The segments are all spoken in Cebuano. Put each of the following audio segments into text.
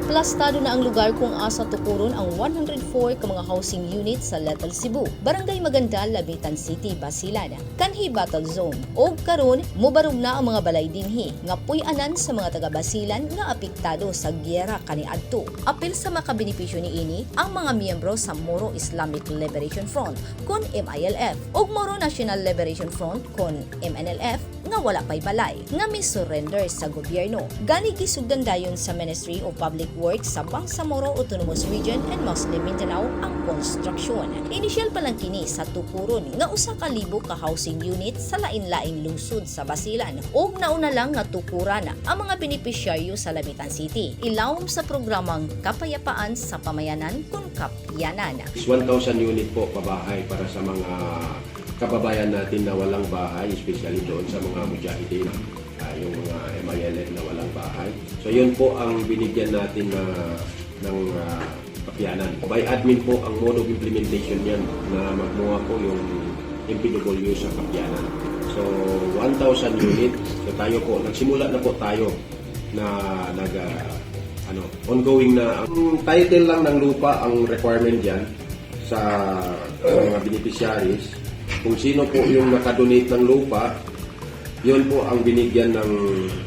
Plastado na ang lugar kung asa tukuron ang 104 ka mga housing unit sa Little Cebu, Barangay Maganda, Lamitan City, Basilan. Kanhi Battle Zone. Og karon mobarog na ang mga balay dinhi nga puy-anan sa mga taga Basilan nga apektado sa giyera kaniadto. Apil sa makabenepisyo niini ang mga miyembro sa Moro Islamic Liberation Front kon MILF ug Moro National Liberation Front kon MNLF nga wala pay balay nga mi-surrender sa gobyerno. Gani gisugdan dayon sa Ministry of Public Works sa Bangsamoro Autonomous Region and Muslim Mindanao ang konstruksyon. Inisyal pa lang kini sa tukuron nga 1,000 ka housing unit sa lain-laing lungsod sa Basilan ug nauna lang nga tukuran ang mga benepisyaryo sa Lamitan City. Ilawom sa programang Kapayapaan sa Pamayanan kun Kapyanan. Is 1,000 unit po pabahay para sa mga kababayan natin na walang bahay, especially doon sa mga mujahideen, yung mga MILF na walang bahay. So yun po ang binigyan natin na ng kapyanan. By admin po ang mode of implementation yan na magmuha po yung MPW sa kapyanan. So 1,000 unit. So tayo po, nagsimula na po tayo na nag ano, ongoing na. Ang title lang ng lupa ang requirement diyan sa mga beneficiaries. Kung sino po yung nakadonate ng lupa, yun po ang binigyan ng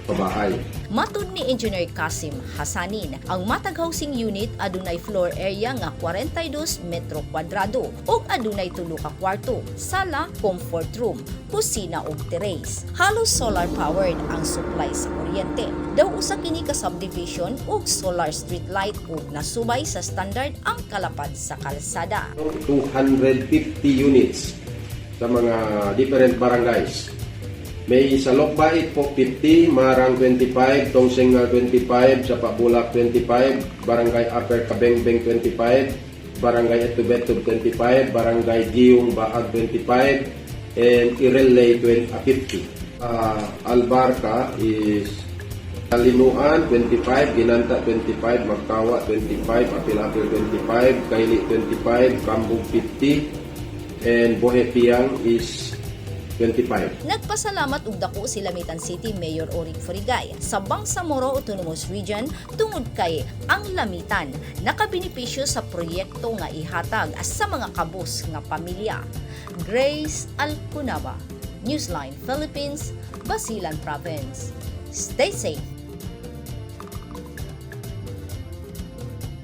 pabahay. Matud ni Engineer Kasim Hasanin, ang matag housing unit adunay floor area nga 42 metro kwadrado ug adunay tulo ka kwarto, sala, comfort room, kusina ug terrace. Halos solar powered ang supply sa kuryente. Daw usa kini ka subdivision ug solar street light ug nasubay sa standard ang kalapad sa kalsada. 250 units sa mga different barangays. May sa Lokbait po 50, Marang 25, Tongsingal 25, sa Pabulak 25, Barangay Upper Kabengbeng 25, Barangay Etubetub 25, Barangay Giyong Baag 25, and Irele 20, 50. Albarca is Kalinuan 25, Ginanta 25, Magtawa 25, Apilapil 25, Kaili 25, Kambug 50, and Bohepiang is 25. Nagpasalamat og dako si Lamitan City Mayor Orig Furigay sa Bangsamoro Autonomous Region tungod kay ang Lamitan nakabenepisyo sa proyekto nga ihatag sa mga kabus nga pamilya. Grace Alcunaba, Newsline Philippines, Basilan Province. Stay safe.